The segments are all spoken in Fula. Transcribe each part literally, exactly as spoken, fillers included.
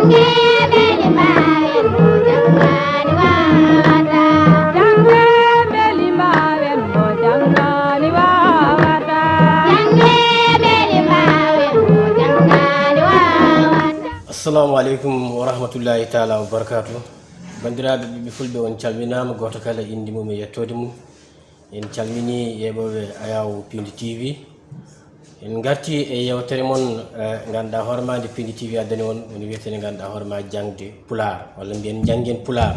Assalamu aleykum wa rahmatullahi taala wa barakatuh. Banndiraaɓe ɓiɓɓe fulɓe, on calminaama, gooto kala innde mum e yettoode mum. En calminii yeeɓooɓe Ayaawo Piindi T V. En ngartii e yeewtere mon, eh, ngannduɗaa hoore maa nde Piindi T V addani on, woni wiyeteende ngannduɗaa hoore maa jaŋde Pulaar, walla mbiyen njanngen Pulaar.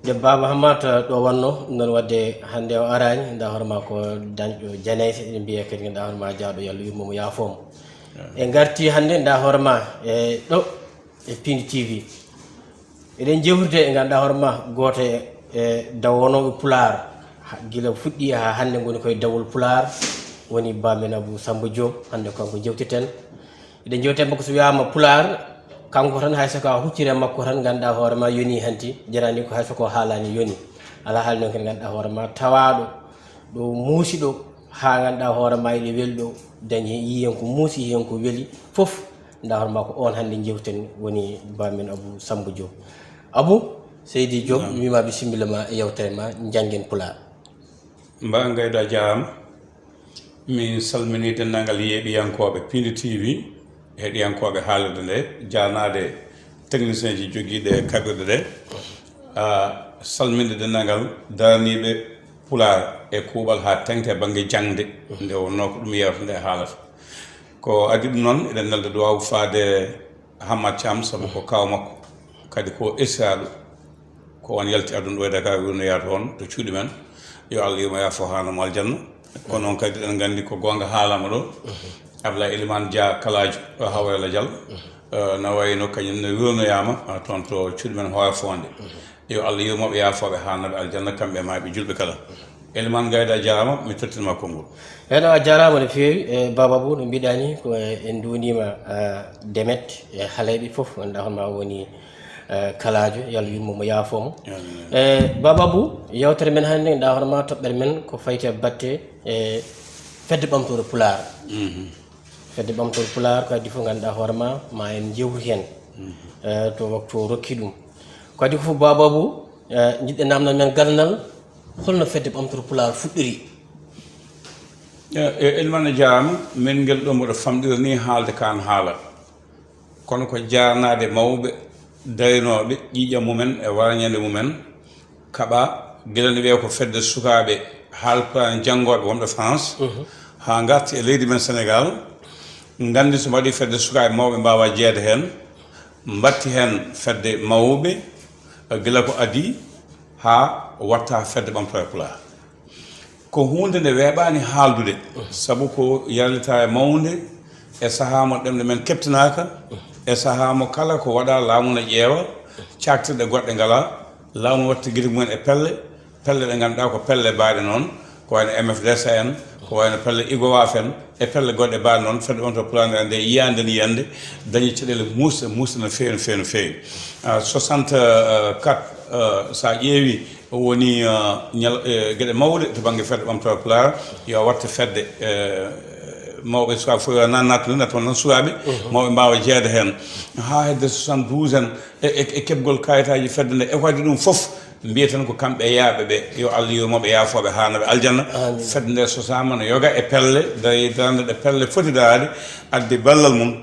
Nde Baaba Hammaata ɗo wonno, ɗum noon waɗde hannde o araani, ngannduɗaa hoore maa ko dañɗo janayse, eɗen mbiya kadi ngannduɗaa hoore maa jaawɗo, yo Allah yurmo mo, yaafoo mo. En ngartii hannde ngannduɗaa hoore maa e ɗo e Piindi T V. Eɗen jewtida e ngannduɗaa hoore maa gooto e, e dawonooɓe Pulaar, ha, gila fuɗɗii haa hannde ngoni koye dawol Pulaar, woni Baamen Abou Samba Diop, hannde kanko jewteten. Eɗen jewtida e makko so wiyaama Pulaar, kanko tan hay so ko a hucciri e makko tan ngannduɗaa hoore maa yonii hanti, jarani ko hay so ko haalaani yonii. Alaa haali noon kadi ngannduɗaa hoore maa tawaaɗo ɗo muusi ɗo, haa ngannduɗaa hoore maa eɗe weli ɗo, dañi yii heen ko muusi, yii heen ko weli, fof ngannduɗaa hoore maa ko oon hannde njewten woni Baamen Abou Samba Diop. Abou, Seydi Diop, naam, mi wiima bisimilla ma e yeewtere ma, Njanngen Pulaar. Mba Ngaydo, a jaaraama. Min salminii denndaangal yeeɓiyankooɓe Piindi T V, heɗiyankooɓe haalirde nde, jaanaade technicien ji jogiiɓe kaɓirɗe ɗe. Ah, salminde denndaangal daraniiɓe Pulaar e kuuɓal haa teŋti e bannge jaŋde, nde wonnoo ko ɗum yeewtere nde haalata. Ko adii ɗum noon, eɗen nelda duwaaw faade Hammat Thiam, sabu ko kaaw makko, kadi ko esiraaɗo, ko oon yalti aduna ɗo e Dakar, wirnoyaa toon to cuuɗi men. Yo Allah yurmo, yaafo, haana mo aljanna. Kono noon kadi eɗen nganndi ko goonga haalaama ɗo. Abdoulaye Elimane Dia Kalaajo ɗo Hawre Ladial, eh, na wayno kañum ne wirnoyaama, ah, toon to cuuɗi men Hoore Foonde. Yo Allah yurmo ɓe, yaafo ɓe, haana ɓe aljanna, kamɓe e maaɓe julɓe kala. Elimane Gayda, a jaaraama, mi tottin ma konngol. Eɗo, a jaaraama no feewi, e Baaba Abou, no mbiɗaa ni, ko, eh, en nduwniima, eh, Demet e Halayɓe fof, ngannduɗaa hono maa woni, eh, Kalaajo, yo Allah yurmo mo, yaafo mo. Amiin. Eh, Baaba Abou, yeewtere men hannde, ngannduɗaa hono maa toɓɓere men ko fayti e batte, eh, Fedde Ɓamtorde Pulaar. Mhm. Fedde Ɓamtorde Pulaar, ko adii fof ngannduɗaa hoore maa, ma en njewtu heen, mhm, eh, to waktu o rokki ɗum. Ko adii ko fof, Baaba Abou, eh, njiɗɗen naamnal men ganndal, holno Fedde Ɓamtorde Pulaar fuɗɗori? Eh, eh, Elimane, a jaaraama. Min ngel ɗo mboɗo famɗira ni haalde kaan haala. Kono ko jaarnaade mawɓe, darinooɓe ƴiiƴam mumen e warñeende mumen, kaɓa, gila ne wiyee ko fedde sukaaɓe haalpulaar janngooɓe wonɓe France, mhm, haa ngarti e leydi men Senegaal. Nganndi so mbaɗi fedde sukaaɓe mawɓe mbaawa jeyeede heen, mbatti heen fedde mawɓe, gila ko adii haa watta Fedde Ɓamtorde Pulaar. Ko huunde nde weeɓaani haaldude, sabu ko yarlitaare mawnde e sahaa mo ɗemɗe men keɓtinaaka, e sahaa mo kala ko waɗaa laamu na ƴeewa, caaktirɗe goɗɗe ngalaa, laamu watta gite mumen e pelle, pelle ɗe ngannduɗaa ko pelle baaɗe noon, ko wayno M F D C en, ko wayno pelle IGOWAF en, e pelle goɗɗe baaɗe noon, Fedde Ɓamtorde Pulaar nde yiyaande ni yiyannde, dañi caɗeele muusɗe, muusɗe no feewi, no feewi, no feewi. Ah, soixante-quatre, ah, so a ƴeewi, o woni, ah, ñal-, eh, geɗe mawɗe to bannge Fedde Ɓamtorde Pulaar, yo watte fedde, eh, mawɓe sukaaɓe fof yo nan nattu, nattu noon sukaaɓe, mhm, mawɓe mbaawa jeyeede heen. Haa hedde soixante-douze en, e, e, e keɓgol kayitaaji fedde nde, e ko adii ɗum fof, mbiyeten ko kamɓe e yaaɓe ɓe, yo Allah yurmo ɓe, yaafo ɓe, haana ɓe aljanna. Amiin. Fedde nde sosaama no yoga e pelle, dañi darnde ɗe pelle foti daraade, addi ballal mum.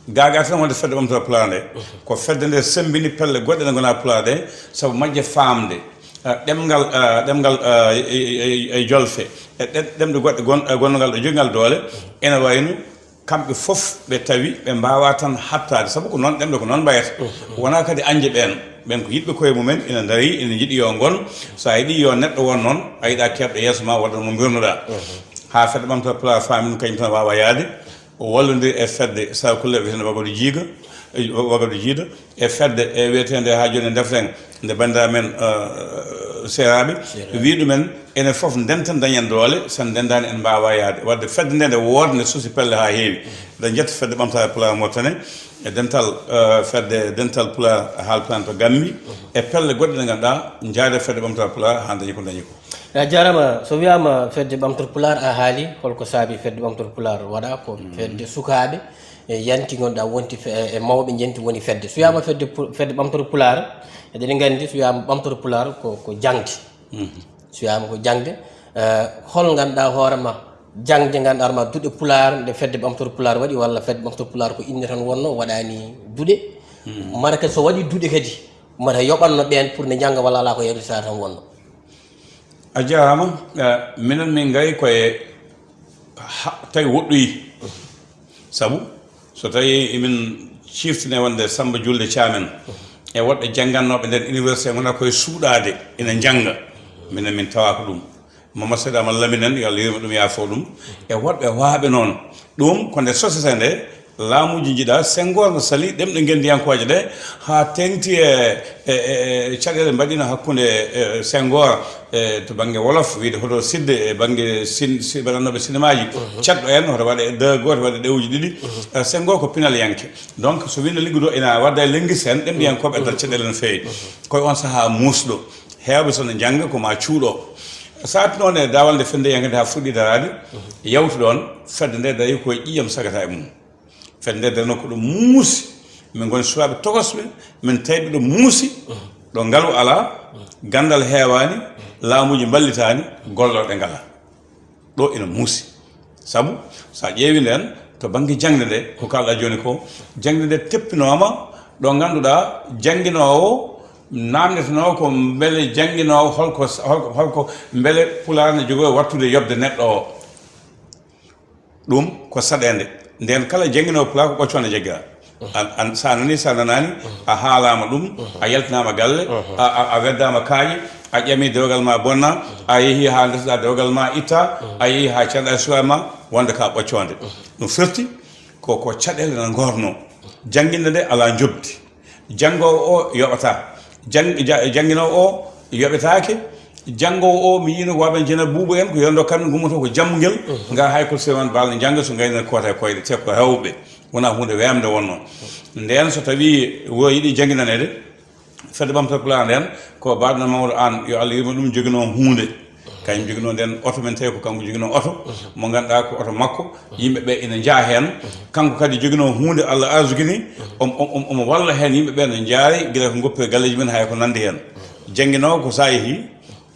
Gaagaa tan wonde Fedde Ɓamtorde Pulaar nde, ko fedde nde semmbini pelle goɗɗe ɗe ngonaa Pulaar ɗe, sabu majje faamde, eh, ɗemngal, eh, ɗemngal, eh, e, e, e, e jolfe, e ɗe-, ɗemɗe goɗɗe gon-, eh, gonngal ɗo jogingal doole, ene wayno kamɓe fof ɓe tawi ɓe mbaawaa tan hattaade, sabu ko noon ɗemɗe ko noon mbayata. Mhm. Wonaa kadi añde ɓeen, ɓeen ko yiɗɓe koye mumen, ina ndarii, ina njiɗi yo ngon. So a yiɗii yo neɗɗo won noon, a yiɗaa keɓɗo yeeso ma, waɗa mo mbirnuɗaa. Mhm. Haa Fedde Ɓamtorde Pulaar faami ɗum, kañum tan waawa yahde, o wallondiri e fedde saakulle wiyetende Wagadu Jiiga, e Wagadu Jiida, e fedde, e wiyetende haa jooni e defte nde banndiraaɓe men, eh, seeraaɓe, seeraaɓe, wi ɗumen, enen fof ndenten dañen doole, so en ndenndaani en mbaawaa yahde. Waɗde fedde nde, nde woodnde, sosi pelle haa heewi. Eɗen njetta Fedde Ɓamtaare Pulaar Mauritanie, e dental, eh, fedde dental Pulaar haalpulaar to Gambie, e pelle goɗɗe ɗe ngannduɗaa njaade Fedde Ɓamtaare Pulaar haa dañi ko dañi ko. A jaaraama. So wiyaama Fedde Ɓamtorde Pulaar, a haali holko saabi Fedde Ɓamtorde Pulaar waɗa, ko, mm, fedde sukaaɓe, E yanti ngonɗa wonti fe- e mawɓe jenti woni fedde. So wiyama fedde pu- fedde ɓamtoro pulaar, eɗen nganndi so wiyama ɓamtoro pulaar ko ko jangde. So wiyama ko jangde, eh, hol nganduɗa hoore ma jangde nganduɗa ma duɗe pulaar nde fedde ɓamtoro pulaar waɗi, walla fedde ɓamtoro pulaar ko inde tan wonno, waɗani duɗe? Mara kadi so waɗi duɗe kadi mata yoɓanno ɓen pour ne janga, walla ala ko yewtita tan wonno? A jarama. Eh, minen min gari koye ha- tawi woɗɗoyi. Sabu so tawi emin ciftine wonde Samba Julde Camen e woɗɓe janngannoɓe nder université gona koye suuɗade ina jannga, minen min tawaka ɗum. Mama Seydou Amar Lamine en, yo Allah yurmo ɗum, yaafo ɗum, e woɗɓe waaɓe noon. Ɗum ko nde société nde laamuji jiɗa. Senghor no sali ɗemɗe ngendiyankooje ɗe haa teŋti e, e, e, e caɗeele mbaɗino hakkunde, e, Senghor, e, to bannge wolof, wiyde hoto sidde e bannge sin- si- waɗannooɓe sinimaaji. Ceɗɗo en hoto waɗe deux, gooto waɗe ɗewuji ɗiɗi. E, Senghor ko pinal yanke. Donc so wino liggudo ina wadda e lenngis heen, ɗemɗiyankooɓe addata caɗeele no feewi. Koye on sahaa muusɗo, heewɓe so no njannga ko ma cuuɗo. Saati noon e daawal nde fedde yankande haa fuɗɗi daraade, yawtu ɗoon, fedde nde dañi koye ƴiiƴam sagata e mum. Fedde nde darno ko ɗo muusi, min ngoni suwaaɓe tokosɓe, min tawi ɓe ɗo muusi, ɗo ngalu alaa, ganndal heewaani, laamuuji mballitaani, gollooɓe ngalaa. Ɗo ina muusi. Sabu so a ƴeewi nden to bannge jaŋde nde, ko kalɗa jooni ko, jaŋde nde teppinooma ɗo ngannduɗaa jannginoowo naamndetenoo ko mbele jannginoowo holko, holko, holko mbele Pulaar ne jogoo e waɗtude yoɓde neɗɗo o. Ɗum ko saɗeende. Nden kala jannginoowo Pulaar ko ɓoccoonde jaggira. An, an, so a nanii, so a nanaani, a haalaama ɗum, a yaltinaama galle, a, a, a weddaama kaaƴe, a ƴami dewgal ma bonna, a yehi haa ndesɗa dewgal ma itta, a yehi haa canɗa suwa ma, wonde ka ɓoccoonde. Ɗum firti ko, ko caɗeele na ngorno. Jannginde nde alaa njoɓdi. Janngoowo o yoɓata. Jang- ja- jannginoowo o yoɓetaake. Janngoowo o, mi yiino waɓen jena buubu en ko yondo kamɓe gummoto ko jammugel. Nga hay ko sewan bal ne jannga so ngayna koota e koyɗe te ko hewɓe. Wona huunde weemde wonno. Nden so tawi wo yiɗi jannginaneede, fedde ɓamtata pulaar nden ko baɗno mawɗo an, yo Allah yurmo ɗum, joginoo huunde. Kañum joginoo nden oto, min tawi ko kanko joginoo oto mo ngannduɗaa ko oto makko. Yimɓe ɓe ina njaa heen. Kanko kadi joginoo huunde Allah arzukini. Omo, omo, omo walla heen yimɓe ɓe no njaari gila ko ngoppi e galleeji men hay ko nanndi heen. Jannginoowo ko so a yehii,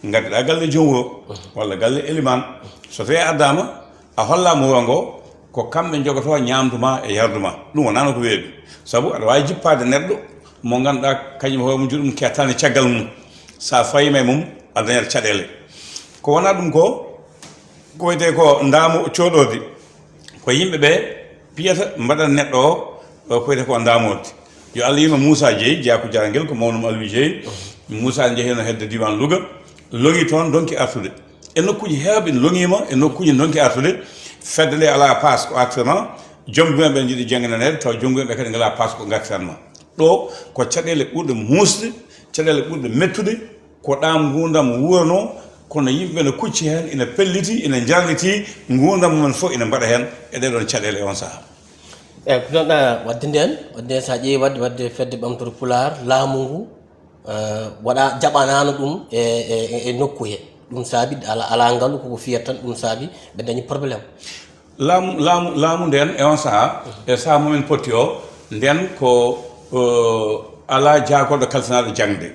ngaddiɗaa galle junngo walla galle elimaan. So tawii a addaama, a hollaama wuro ngo, ko kamɓe njogotoo ñaamdu ma e yardu ma. Ɗum wonaano ko weeɓi. Sabu aɗa waawi jippaade neɗɗo mo ngannduɗaa kañum hoore mum juuɗe mum kettaani caggal mum. So a fayiima e mum, a dañat caɗeele. Ko wonaa ɗum ko, ko wiyetee ko ndaamu cooɗoodi. Ko yimɓe ɓe piyata mbaɗa neɗɗo o, o ko wiyetee ko ndaamoodi. Yo Allah yurmo Moussa Dieye, Jaaku Jarangel, ko mawnum Aliou Dieye. Moussa njehino hedde diiwaan Louga, loŋi toon, donki artude. E nokkuuji heewɓe loŋiima, e nokkuuji donki artude. Fedde nde alaa paas ko artirma, jom ɓe njiɗi jannginaneede, taw jom ɓe kadi ngalaa paas ko ngartiranma. Ɗo ko caɗeele ɓurɗe muusde, caɗeele ɓurɗe mettude, ko ɗaam nguurndam wuuranoo, kono yimɓe no kucci heen, ina pelliti, ina njarlitii, nguurndam mumen fof ina mbaɗa heen e ɗee ɗoon caɗeele e oon sahaa. Eyi, ko ɗon, ah, waɗde ndeen, waɗde ndeen, so a ƴeewi waɗde, waɗde fedde ɓamtoro Pulaar, laamu ngu, eh, waɗa, jaɓanaano ɗum e, e, e nokku he. Ɗum saabi ala, ala ngalu koko fiyata tan, ɗum saabi ɓe dañi problème. Laamu, laamu, laamu ndeen e on sahaa, e sahaa momin potti o, ndeen ko, eh, alaa jaagorɗo kalfinaaɗo jaŋde.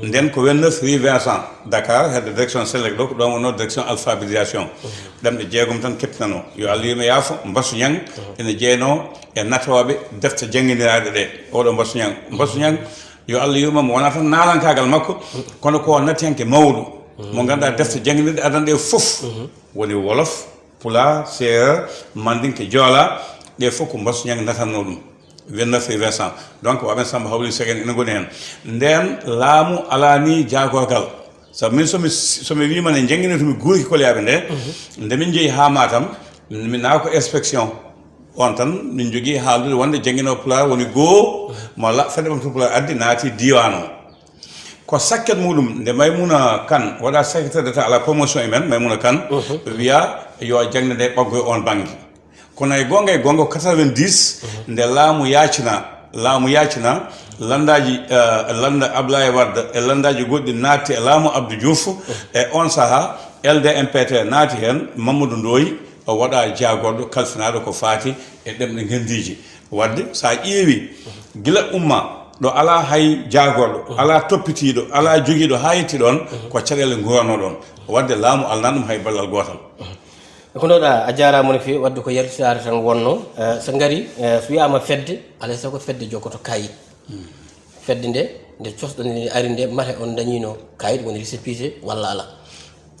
Nden ko vingt-neuf rue Vincent, Dakar, hedde direction Selec ɗo, ko ɗon wonno direction alphabétisation. Ɗemɗe jeegom tan keptinano. Yo Allah yurmo yaafo, Mbasu Ñang ene jeeyno e natooɓe defte jannginiraaɗe ɗe. Oɗo Mbasu Ñang, Mbasu Ñang, yo Allah yurmo mo, wonaa tan naalankaagal makko, kono ko natiyanke mawɗo. Mo ngannduɗaa defte jannginirɗe adana ɗe fof. Woni wolof, Pulaar, Seereer, Mandinke, Joola, ɗe fof ko Mbasu Ñang natanno ɗum. Vingt-neuf rue Vincent. Donc, waɓen Samba Hawli Segen ina ngoni heen. Ndeen laamu alaa ni jaagorgal. Sabu min so mi, so mi wiima ne njanngine to mi guurki koliyaaɓe nde, nde min njehi haa Matam, min nawa ko inspection. On tan min njogii haaldude wonde jannginoowo Pulaar woni goo mo la-, fedde ɓamtoro Pulaar addi naati diiwaan o. Ko sakket muɗum nde Maymuna Kan waɗa secrétaire d'État à la promotion e men, Maymuna Kan, wiya yo jaŋde nde ɓaggoy on bannge. Kono e goonga, e goonga ko quatre-vingt-dix, nde laamu yaacina, laamu yaacina, lanndaaji, eh, lannda Ablaye Wade e lanndaaji goɗɗi naatti e laamu Abdou Diouf, e on sahaa L D M P T naati heen, Mamadou Ndoye, O waɗa jaagorɗo kalfinaaɗo ko faati e ɗemɗe ngenndiije. Waɗde, so a ƴeewi gila umma ɗo alaa hay jaagorɗo, alaa toppitiiɗo, alaa jogiiɗo haa yetti ɗoon, ko caɗeele nguurano ɗoon. Waɗde, laamu alnaa ɗum hay ballal gootal. Ko noon, a jaaraama no feewi. Waɗde ko yaltitaare tan wonno. Eh, so ngari, eh, so wiyaama fedde, alay sago fedde jogoto kayit. Fedde nde, nde cosɗon nde ari nde, mate on dañiino kayit woni récépissé walla alaa?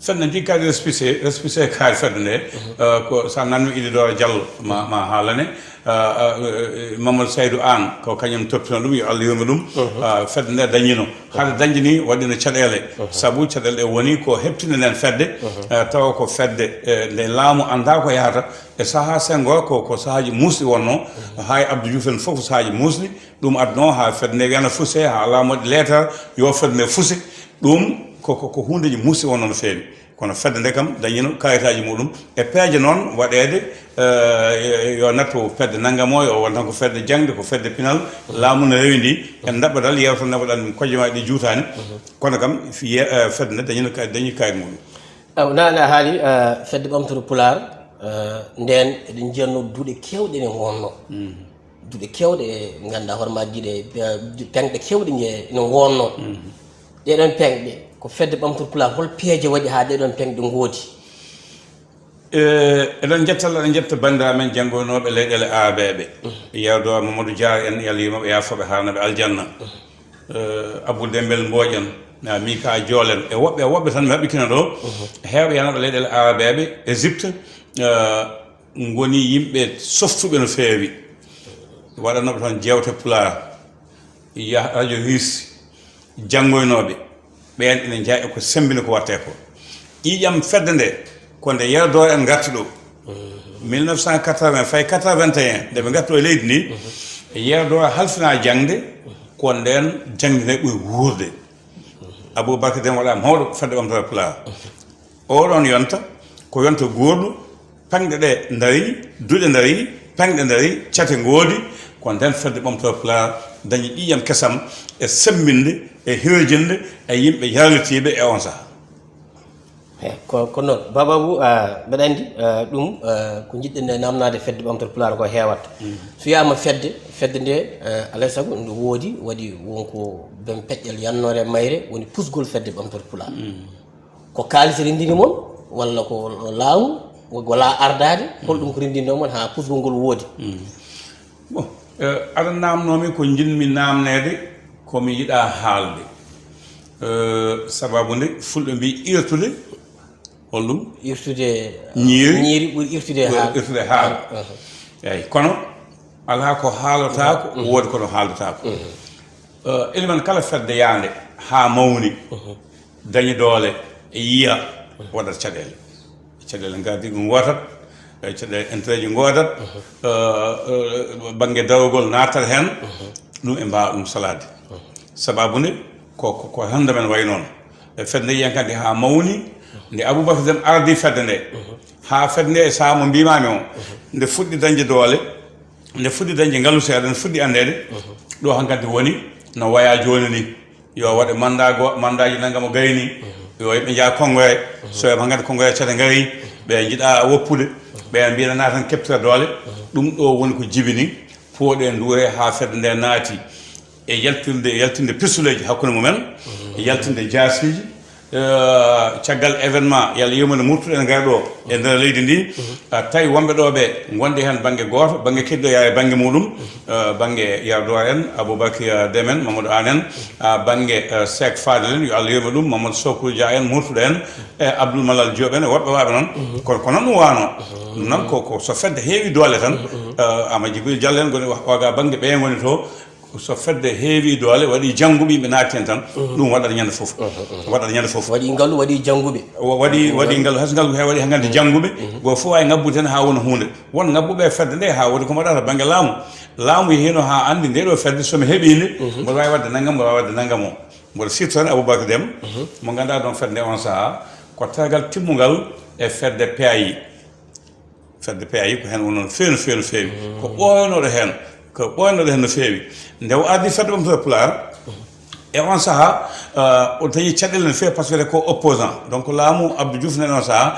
Fedde nde jogii kayit récépissé, récépissé kayit fedde nde, eh, ko so a nanmi Idi Doro Diallo ma, ma haalane, eh, eh, eh, Mamadou Saydou Anne ko kañum toppitino ɗum, yo Allah yurme ɗum. Eh, fedde nde dañiino. Hade dañde ni waɗino caɗeele. Sabu caɗeele ɗe woni ko heɓtinde nden fedde, eh, tawa ko fedde, eh, nde laamu anndaa ko yahata. E sahaa Senghor ko, ko sahaaji muusɗi wonno, haa e Abdou Diouf en fof ko sahaaji muusɗi. Ɗum adduno haa fedde nde wiyana fuse, haa laamu waɗi leetar yo fedde nde fuse. Ɗum ko, ko, ko huundeeji muusɗi wonno no feewi. Kono fedde nde kam dañino kayitaaji muɗum. E peeje noon waɗeede, eh, yo natto fedde nanngam o, yo won tan ko fedde jaŋde, ko fedde pinal. Laamu no rewindii. En ndaɓɓatal yeewtere nde mbaɗan min kojje maa ɗi juutaani. Kono kam fi-, ye-, eh, fedde nde dañino kay-, dañi kayit muɗum. Aw, na, na haali, eh, fedde ɓamtorde Pulaar, eh, ndeen eɗen njiyatno duɗe keewɗe ene wonno. Duɗe keewɗe e ngannduɗaa hoore maa jiɗe, eh, peŋɗe keewɗe nje ene wonno. Ɗeɗon peŋɗe, ko fedde ɓamtorde Pulaar, hol peeje waɗi haa ɗeɗon peŋɗe ngoodi? E, eɗen njetta Allah, eɗen njetta banndiraaɓe men janngoynooɓe leyɗeele arabeeɓe. Yero Doro Mamadou Diar en, yo Allah yurmo ɓe, yaafo ɓe, haarana ɓe aljanna. Eh, Abou Dembel Mbooƴ en, eh, Mika Jool en, e woɓɓe, e woɓɓe tan mi haɓɓikina ɗo. Heewɓe yanooɓe leyɗeele arabeeɓe, Égypte, eh, ngoni yimɓe softuɓe no feewi. Waɗanooɓe toon jeewte Pulaar, yaha radio Hiis, janngoynooɓe, ɓeen ina njeyaa e ko semmbini ko waɗtee ko. Ƴiiƴam fedde nde, ko nde Yero Doro en ngarti ɗo. Mille neuf cent quatre-vingts, fayi quatre-vingt-un, nde ɓe ngarti ɗo e leydi ndi, Yero Doro halfinaa jaŋde, ko ndeen jaŋde nde ɓuri wuurde. Aboubacar Deme waɗa mawɗo fedde ɓamtorde Pulaar. Oɗon yonta, ko yonta guurɗo, peŋɗe ɗe ndarii, duɗe ndarii, peŋɗe ndarii, cate ngoodi, ko ndeen fedde ɓamtorde Pulaar dañi ƴiiƴam kesam e semmbinde, e hirjinde, e yimɓe yarlitiiɓe e oon sahaa. He, ko, ko noon. Baba Abou, ah, mbeɗa anndi, ah, ɗum, ah, ko njiɗɗen e naamnaade fedde ɓamtorde Pulaar ko heewat. So wiyaama fedde, fedde nde, ah, alay sago nde woodi, waɗi won ko ben peƴƴel yannoore e mayre, woni pusgol fedde ɓamtorde Pulaar. Ko kaalis renndini mon, walla ko laamu, wala ardaade, holɗum ko renndinɗo mon haa pusgol ngol woodi? Bon, eh, aɗa naamnoo mi ko njiɗmi naamneede, ko mi yiɗaa haalde. Eh, sababu nde fulɓe mbii irtude, holɗum? Irtude Ñiiri. Ñiiri ɓuri irtude haal. Irtude haal. Eeyi, kono alaa ko haalotaako, woodi kono haaldotaako. Eh, Eliman, kala fedde yaande haa mawni, dañi doole, yiya, waɗat caɗeele. Caɗeele ngardiigu ngootat, eh, caɗeele intérêt ji ngootat, eh, eh, bannge darogol naattat heen, ɗum en mbaawa ɗum salaade. Sababu nde ko, ko, ko hannde men wayi noon. E fedde nde yiyan kadi haa mawni, nde Aboubacar Deme ardi fedde nde, haa fedde nde e sahaa mo mbiimaami o, nde fuɗɗi dañde doole, nde fuɗɗi dañde ngalu seeɗa, nde fuɗɗi anndeede, ɗo hankadi woni no waya jooni ni. Yo waɗe mandat go, mandat ji nannga mo gayni. Yo yimɓe njaha congrès. So ɓe ngadda congrès cate ngari, ɓe njiɗa woppude. Ɓe mbiyana na tan keɓtira doole. Ɗum ɗo woni ko jibini. Pooɗe nduure haa fedde nde naati e yaltirde, yaltinde pistoleeji hakkunde mumen, e yaltinde jaasiiji. Eh, caggal événement, yo Allah yurmo nde, murtuɗen ngari ɗo e nder leydi ndi, ah, tawi wonɓe ɗo ɓe ngonde heen bannge gooto, bannge keddiɗo yaa e bannge muɗum, eh, bannge Yero Doro en, Aboubacar Deme en, Mamadou Anne en, ah, bannge, eh, Seek Fadel en, yo Allah yurmo ɗum, Mamadou Sokru Dia en, murtuɗo en, e Abdoul Malal Diop en, e woɓɓe waaɓe noon. Kono ko noon ɗum waano. Ɗum noon ko, ko so fedde heewi doole tan, eh, Ama Jibril Diallo en ngoni wa-, waga bannge ɓe ngoni to. So fedde heewi doole, waɗi jannguɓe, yimɓe naati heen tan, ɗum waɗat ñande fof. Waɗat ñande fof. Waɗi ngalu, waɗi jannguɓe. Wa-, waɗi, waɗi ngalu, hay so ngalu he waɗi hannde jannguɓe, go fof waawi ngabbude heen haa wona huunde. Won ngabbuɓe e fedde nde haa woni ko mbaɗata bannge laamu. Laamu yehiino haa anndi nde ɗo fedde so mi heɓii nde, mboɗo waawi waɗde nanngam, mboɗo waawi waɗde nanngam o. Mboɗo siftori tan Aboubacar Deme, mo ngannduɗaa ɗon fedde on sahaa, ko tergal timmungal e fedde P A I. Fedde P A I ko heen wonno no feewi, no feewi, no feewi. Ko ɓooynooɗo heen, ko ɓooynooɗo heen no feewi. Nde o ardi fedde ɓamtorde Pulaar, e on sahaa, eh, o dañi caɗeele no feewi par ce que ko opposant. Donc laamu Abdou Diouf nani on sahaa,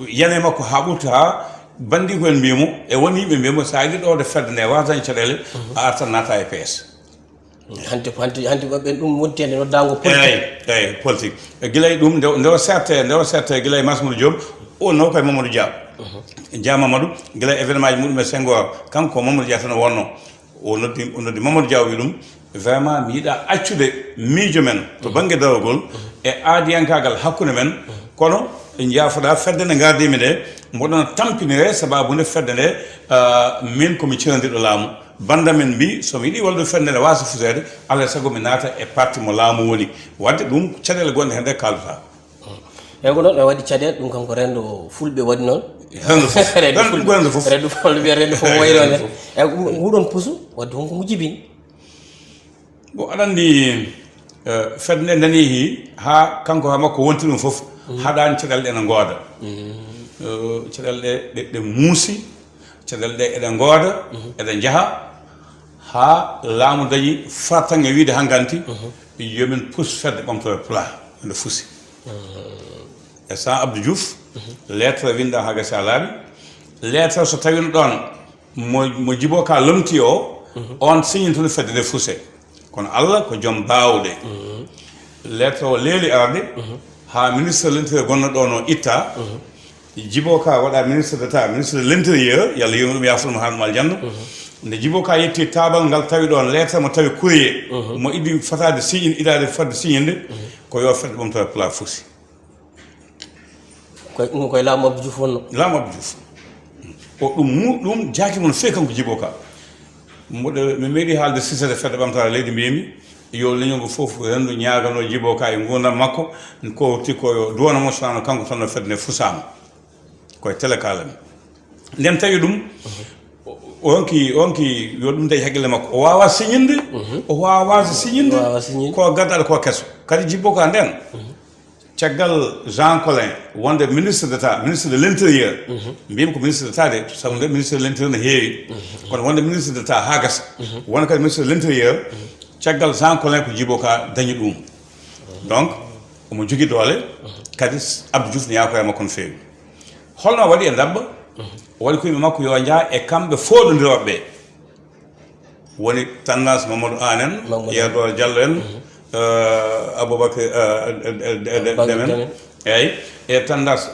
yani e makko haa ɓurti haa Banndiiko en mbiimo, e won yimɓe mbiimo, so a yiɗi ɗoowde fedde nde, waasa dañde caɗeele, a artan naata e P S. Hanti hanti hanti ɓen ɗum wonti hende noddaango politique. Eyyi, eyyi, politique. E gila e ɗum, nde nde o serte nde o serte gila e Masmoudou Diop, o naw koye Mamadou Dia. Dia Mamadou, gila e événement ji muɗum e Senghor, kanko Mamadou Dia tan o wonno. O noddi o noddi Mamadou Dia, o wi ɗum, vraiment mi yiɗa accude miijo men to bannge darogol e aadiyankaagal hakkunde men. Kono en njaafoɗa fedde nde ngardimi nde, mboɗon tampinire sababu nde fedde nde. Min komi cirandiɗo laamu. Bannda men mbi, so mi yiɗi wallude fedde nde waasa fuseede, alaa e sago mi naata e parti mo laamu woni. Wadde ɗum caɗeele gonɗe heen ɗe kaalduɗaa. Eyi ko noon, ɓe waɗi caɗeele ɗum kam ko renndo fulɓe waɗi noon. Renndo fof. Renndo fulɓe, renndo fof. Renndo fulɓe, renndo fof wayi noon. Eyi nguɗon pusu wadde honko ngu jibini? Bon, aɗa anndi, fedde nde nani hi haa kanko haa makko wonti ɗum fof, haɗaani caɗeele ɗe ene ngooda. Caɗeele ɗe ɗe ɗe muusi, caɗeele ɗe eɗe ngooda, eɗe njaha haa laamu dañi fartaŋŋe wiyde hankanti yomin pus fedde ɓamtore pulaar ene fusi. E sans Abdou Diouf, lettre winnda haa gasi haa laaɓi. Lettre so tawino ɗoon mo mo Djibo Ka lomti o, on signintino fedde nde fuse. Kono Allah ko joom baawɗe. Lettre o leeli arde haa ministre de l'intérieur gonno ɗoon o itta. Djibo Ka waɗa ministre d'état, ministre de l'intérieur, yalla yurmo ɗum, yaafo ɗum, haa ɗum aljanna. Nde Djibo Ka yetti taabal ngal, tawi ɗoon lettre mo tawi courrier mo idi fataade sign idaade fodde signinde, ko yo fedde ɓamtore pulaar fusi. Koye ɗum koye laamu Abdou Diouf wonno. Laamu Abdou Diouf. O ɗum mu ɗum jaaki mon fee kanko Djibo Ka. Mboɗo mi meeɗi haalde sisere fedde ɓamtare leydi, mbiymi yo leñol ngol fof renndu ñaagano Djibo Ka e nguurndam makko, ko ti ko yo duwano mo, so wano kanko tan no fedde nde fusaama. Koye tele kaalami. Nden tawi ɗum, o- o ronki o ronki yo ɗum dañ haqqille makko. O waawaa siñinde, o waawaa siñinde, ko gaddaɗo ko keso. Kadi Djibo Ka nden, caggal Jean Collin wonde ministre d'état, ministre de l'intérieur, mbiymi ko ministre d'état de, sabu nde ministre de l'intérieur ne heewi, kono wonde ministre d'état haa gasa, wona kadi ministre de l'intérieur, caggal Jean Collin ko Djibo Ka dañi ɗum. Donc omo jogii doole, kadi Abdou Diouf ne yaafo e makko no feewi. Holno waɗi e Dabba? O waɗi ko yimɓe makko yo njah e kamɓe fooɗondirooɓe ɓe. Woni tendance Mamadou Anne en, Yerdor Diallo en, Aboubacar Deme en, eyyi, e tendance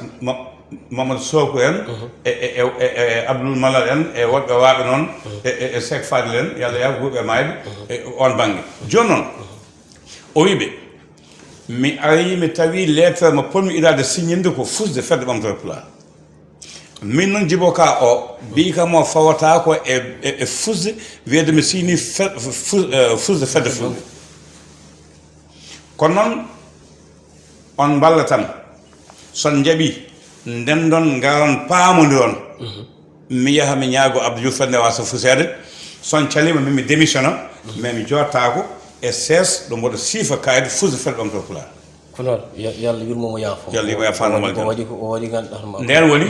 Mamadou Sokou en, e Abdoul Malal en, e woɗɓe waaɓe noon, e Seck Fadel en, yo Allah yaafo ɓe maayɓe, e oon bannge. Jooni noon, o wi ɓe, mi arii mi tawi lettre mo potmi idaade siñinde ko fusde fedde ɓamtore pulaar. Min noon Djibo Ka o mbiyi kam o fawata ko e e fusde, wiyde mi siini fusde fedde fulɓe. Kono noon on mballatam, so on njaɓi, ndendon, ngaron, paamondiron. Mi yaha mi ñaago Abdou Diouf fedde nde waasa fuseede. So on caliima, min mi démissionna, mais mi jooɗtaako e sees ɗo mboɗo siifa kaayit fusde fedde ɓamtore pulaar. Ko noon, yo Allah yurmo mo yaafo. Yo Allah yurmo yaafo, o waɗi ko waɗi ko waɗi ganduɗa hono makko. Nden woni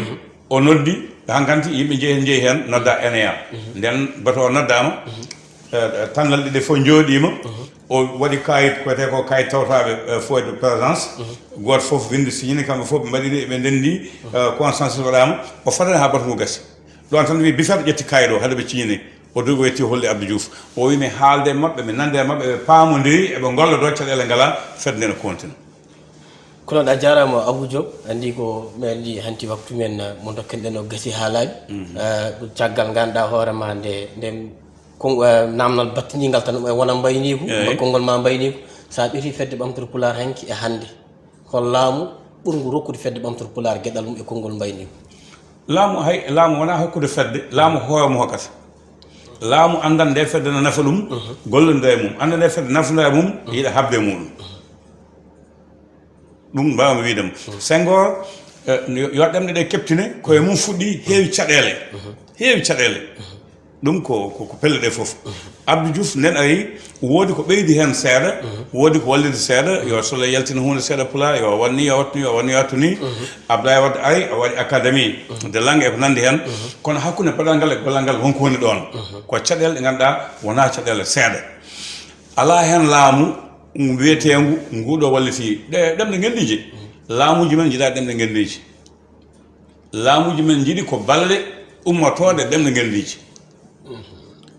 o noddi hankanti yimɓe jeeyi heen jeeyi heen nodda N E A. Nden bato o noddaama, tanngal ɗiɗi fof njooɗiima. O waɗi kayit koyte ko kayit tawtaaɓe feuille de présence. Gooto fof winndi siñini, kamɓe fof ɓe mbaɗiri, ɓe ndenndi, consensus waɗaama. O fadani haa bato ngu gasi. Ɗoon tan wi bifeeɗo ƴetti kayit o hade ɓe ciñini. O duwi o yetti o holli Abdou Diouf. O wi mi haalde e maɓɓe, mi nande e maɓɓe, ɓe paamondiri, eɓe ngolla ɗo caɗeele ngala, fedde nde no kontina. Kono a jaaraama Abou Diop, anndi ko mi anndi hanti waktu men mo dokken ɗen o gasi haa laaɓi. Caggal ngannduɗaa hoore ma nde nden kon namnal battindigal tan e wona mbayniigu, konngol ma mbayniigu. So a ƴetti fedde ɓamtore pulaar hanki e hannde, hol laamu ɓurngu rokkude fedde ɓamtore pulaar geɗal mum e konngol mbayniigu? Laamu hay laamu wonaa hokkude fedde, laamu hoore mum hokkata. Laamu anndan nde fedde no nafa ɗum, gollondira e mum. Annda nde fedde nafondira e mum, yiɗa haɓde e muɗum. Ɗum mbaawmi wiide mo. Senghor, yo ɗemɗe ɗe keptine, koye mum fuɗɗi, heewi caɗeele. Heewi caɗeele. Ɗum ko ko pelle ɗe fof. Abdou Diouf nden ari, woodi ko ɓeydi heen seeɗa, woodi ko wallidi seeɗa, yo Soleil yaltin huunde seeɗa pulaar, yo waɗ ni, yo waɗtu ni, yo waɗ ni, yo waɗtu ni. Abdoulaye Wade ari, o waɗi académie de langue e ko nanndi heen. Kono hakkunde baɗal ngal e gollal ngal won ko woni ɗoon. Ko caɗeele ɗe ngannduɗaa wonaa caɗeele seeɗa. Alaa heen laamu wiyeteengu nguɗo walliti ɗe ɗemɗe ngenndiije. Laamuuji men njiɗaa ɗemɗe ngenndiije. Laamuuji men njiɗi ko balle ummotooɗe ɗemɗe ngenndiije.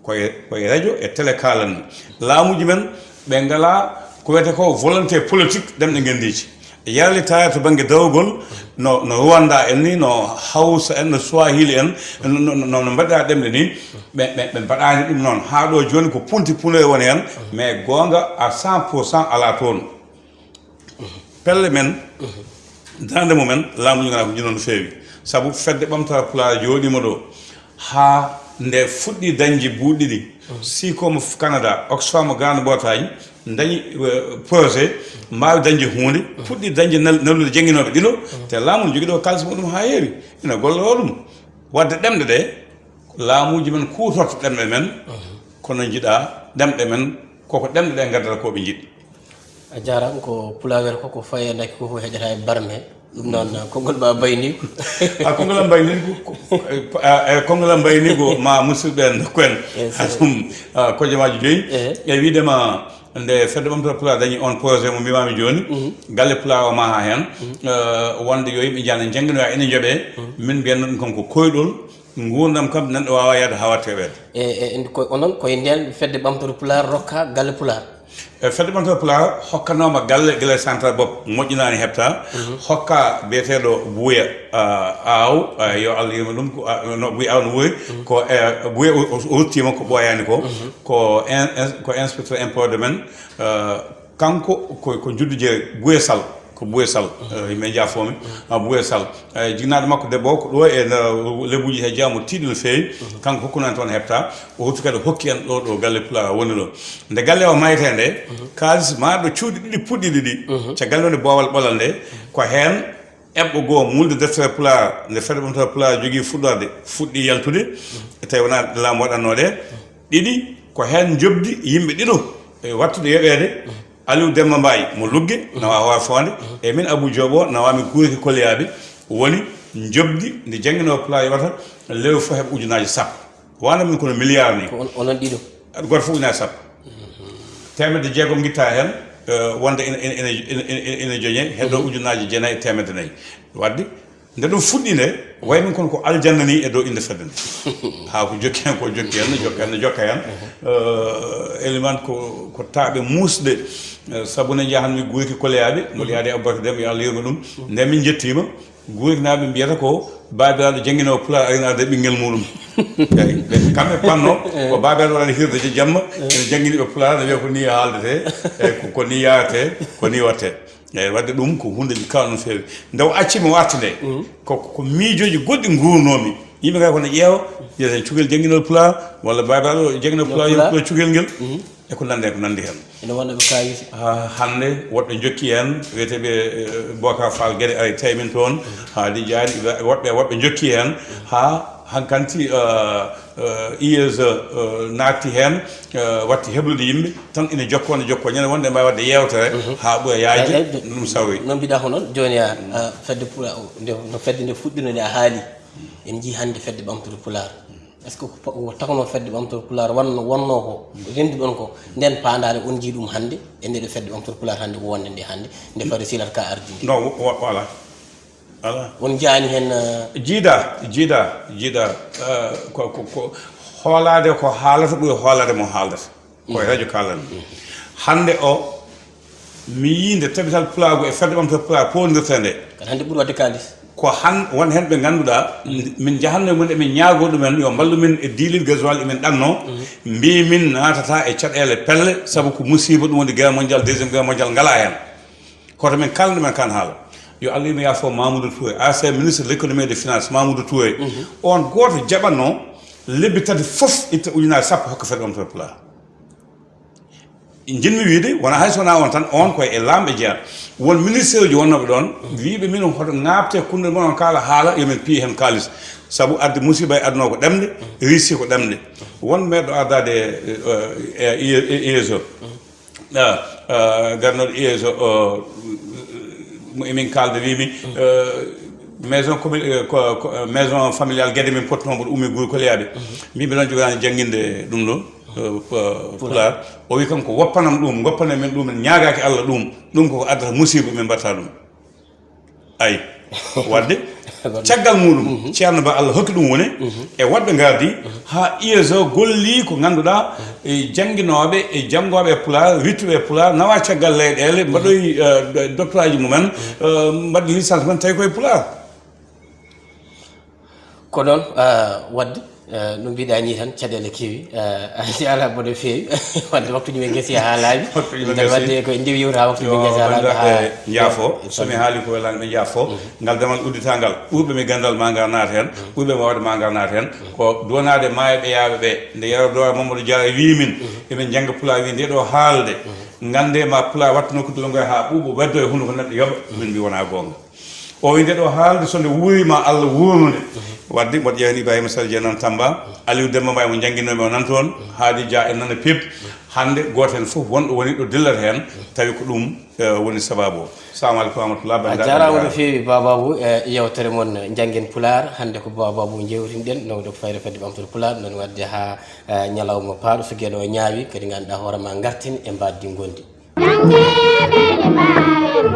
Koye koye radio e télé kaalanmi. Laamuuji men ɓe ngalaa ko wiyetee ko volonté politique ɗemɗe ngenndiije. Yarlitaare to bannge dawrugol no no Rwanda en ni, no Hawsa en, no Swahili en, no no no mbaɗiraa ɗemɗe ni. Ɓe ɓe ɓe mbaɗaani ɗum noon haa ɗo jooni ko punti punoye woni heen. Mais goonga à cent pour cent alaa toon. Pelle men darnde mumen laamuuji ngalaa ko njinoon no feewi. Sabu fedde ɓamtara pulaar jooɗiima ɗo haa nde fuɗɗi dañde buuɗi ɗiɗi. Siko mo Canada, Oxfam mo Grande Bretagne dañi projet, mbaawi dañde huunde, puɗɗi dañde nal- nalude jannginooɓe ɗiɗo. Te laamu no jogii ɗo kaalis muɗum haa heewi, ina golloo ɗum. Waɗde ɗemɗe ɗe ko laamuuji men kuutorto ɗemɗe men. Kono njiɗa ɗemɗe men koko ɗemɗe ɗe ngaddata ko ɓe njiɗi. A jaaraama. Ko pulaar wiyata ko ko faye ndaki ko heƴata e barme. Ɗum noon konngol ma bayni ko a konngol am bayni ko e konngol am bayni ko ma musidɓe en dokku en. Ɗum kojomaaji joyi. E wiidema nde fedde ɓamtata pulaar dañi on projet mo mbimami jooni, galle pulaar o maha heen. Wonde yo yimɓe njahna njannginoya ene njoɓe. Min mbiyanno ɗum kam ko koyɗol nguurndam kam neɗɗo waawa yahde haa watta weeɓeede. E ko onon koye ndeen fedde ɓamtata pulaar rokka galle pulaar? E fedde ɓamtata pulaar hokkanooma galle gila central bopp moƴƴinaani heɓta. Hokka biyeteeɗo buuya aaw, yo allah yurma ɗum. No buuya aaw no wuuri ko buuya o ruttiima ko ɓooyaani ko. Ko inspecteur impôt domaine. Kanko ko ko juddu jeeri buuya sal. Ko buuya sal. Yimɓe njaafomi buuya sal. Jinnaɗo makko debbo o ko ɗo e lebuji he jeya mo tiiɗi no feewi. Kanko hokkuno en toon hepta. O hokki kadi o hokki en ɗo ɗo galle pulaar woni ɗo. Nde galle o mayte nde, kaalis ma ɗo cuuɗi ɗiɗi puɗɗiɗi ɗi, caggal nde boowal ɓolal nde, ko heen eɓɓo goo mulde deftere pulaar nde fedde ɓamtata pulaar jogii fuɗɗorde fuɗɗi yaltude. E tawi wona laamu waɗanno ɗe. Ɗiɗi ko heen njoɓdi yimɓe ɗiɗo e wattude yoɓeede. Aliou Demba Mbaye mo Lugge nawa Hoore Foonde, e min Abou Diop o nawami Guurki Koliyaaɓe. Woni njoɓdi ndi jannginooɓe pulaar yoɓata lewru fof heɓa ujunnaaje sappo. Wano min kono milliard ni. Ko onon ɗiɗo? Gooto fof ujunnaaje sappo. Teemedde jeegom ngitta heen. Wonde ene joñe heddo ujunnaaje jeenayi e teemedde nayi. Wadde nde ɗum fuɗɗi nde, way min kono ko aljanna ni e dow innde fedde nde. Haa ko jokki heen ko jokki heen no jokka heen no jokka heen. Eliman ko ko taaɓe muusɗe. Sabu ne njahanmi Guurki Koliyaaɓe mboɗo yaade Aboubacar Dem, yo Allah yurmo ɗum. Nde min njettiima, Guurkinaaɓe mbiyata ko baabiraaɗo jannginoowo pulaar arino arde ɓinngel muɗum. Eyi, kamɓe panno ko baabiraaɗo waɗani hirde jamma ene janngini ɓe pulaar, ne wiya ko ni haaldete. Eyi, ko ni yaarete, ko ni watte. Eyi, wadde ɗum ko hunde nde kala no feewi. Nde o acci mi warta nde, ko ko miijooji goɗɗi nguurnomi. Yimɓe kay kono ƴeewa wiyata cukalel jannginol pulaar walla baabiraaɗo jannginol pulaar yo pulaar cukalel ngel. E ko nandi e ko nandi heen. Ene wonno ɓe kawisi. Hannde woɗɓe njokki heen wiyeteeɓe Bocar Fall Guédé ari tawi min toon. Haadi Diagne woɗɓe woɗɓe njokki heen haa hankanti. Ieuse naatti heen, watti heblude yimɓe tan ina jokkoo ne jokkoo ñande wonde mbaawi waɗde yeewtere haa ɓura yaajde. Ɗum sawi. Noon mbiɗa ko noon jooni a fedde pulaar nde no fedde nde fuɗɗino nde a haali. En njii hannde fedde ɓamtude pulaar. Est ce que ko tawnoo fedde ɓamtorde pulaar wonno wonnoo ko rennduɗon ko nden paandaale on njii ɗum hannde e ndeɗo fedde ɓamtorde pulaar hannde wonde nde hannde nde fari silat ka ardinde? Non, voilà. Voilà. On njaani heen? Jiida, jiida, jiida. Ko ko ko hoolaade ko haalata ɓuri hoolaade mo haaldata. Ko e radio kaalan. Hannde o mi yii nde tabital pulaagu e fedde ɓamtorde pulaar poondirtee nde. Kadi hannde ɓuri waɗde kaalis. Ko han won heen ɓe ngannduɗaa min njahatno e mum emin ñaagoo ɗumen yo mballu min e diilil gasoil emin ɗannoo. Mbii min naatata e caɗeele pelle sabu ko musiiba ɗum woni guerre mondial deuxième guerre mondial ngalaa heen. Koto min kala nde men kan haala yo Allah yurmo yaafo Mamoudou Touré, ancien ministre de l'économie et de finance Mamoudou Touré. On gooto jaɓatno lebbi tati fof itta ujunaaji sappo hokka fedde ɓamtorde pulaar. Jinmi wiide wona hay so wona on tan on koye e laamɓe jeya. Won ministre uji wonnooɓe ɗoon wiiɓe min hoto ŋaabte kunde mon on kaala haala yomin piye heen kaalis. Sabu adde musiba e aduna o ko ɗemɗe, rissi ko ɗemɗe. Won meeɗo ardaade e ieso garnoɗo ieso o emin kaalda wiimi maison commune maison familial gueɗe min potnomo ɗo ummi guuri koleyaaɓe. Mbiɓe noon jogaani jannginde ɗum ɗo pulaar. O wi kanko woppanam ɗum goppane min ɗum en ñaagaaki allah ɗum. Ɗum koko addata musiba min mbatta ɗum. Ay wadde Caggal muɗum, Ceerno Ba, Allah hokki ɗum wone e woɗɓe ngardi, haa I S O golli ko ngannduɗaa, e jannginooɓe, e janngooɓe e Pulaar, wittuɓe e Pulaar, nawa caggal leyɗeele, mbaɗoyi, eh, doctoraji mumen, eh, mbaɗi licence mumen, tawi koye Pulaar. Ko noon, eh, waɗde, eh, no mbiɗa ni tan, caɗeele keewi, eh, a jaaraama no feewi. Waɗde waktuji men gasi haa laaɓi. Nden waɗde ko en ndewi yewta haa waktuji men gasi haa laaɓi. Haa njaafo, so mi haali ko welani ɓe njaafo. Ngal damal udditangal, ɓurɓe mi ganndal ma ngar naata heen, ɓurɓe mi wawde ma ngar naata heen. Ko duwanaade maayo ɓe yaaɓe ɓe. Nde Yero Doora Mamadou Diarra wii min, emin njannga Pulaar, wii nde ɗo haalde, ngannde ma Pulaar wattuno ko duɗo ngoy haa ɓuuɓo, weddo e hunuko neɗɗo yoɓa, min mbi wona goonga. O wi nde ɗo haalde so nde wuurima Allah wuurnude. Wadde mboɗo ƴeewani Ibrahima Sall Jeenan Tamba, Aliou Demba Mbaye mo jannginoomi o nan toon, Haadi Dia en nana Pip. Hannde gooto heen fof wonɗo woni ɗo dillata heen, tawi ko ɗum, eh, woni sababu o. Salamu aleykum wa rahmatullah, a jaaraama no feewi Ba Babou e yewtere mon Njanngen Pulaar. Hannde ko Ba Babou njewtinɗen, nawde ko fayre fedde ɓamtude Pulaar, noon waɗde haa, eh, ñalawma paaɗo, so geɗo o ñaawi, kadi ngannduɗaa hoore ma ngartin e mbaɗdi ngondi. Janngeeɓe limaaɓe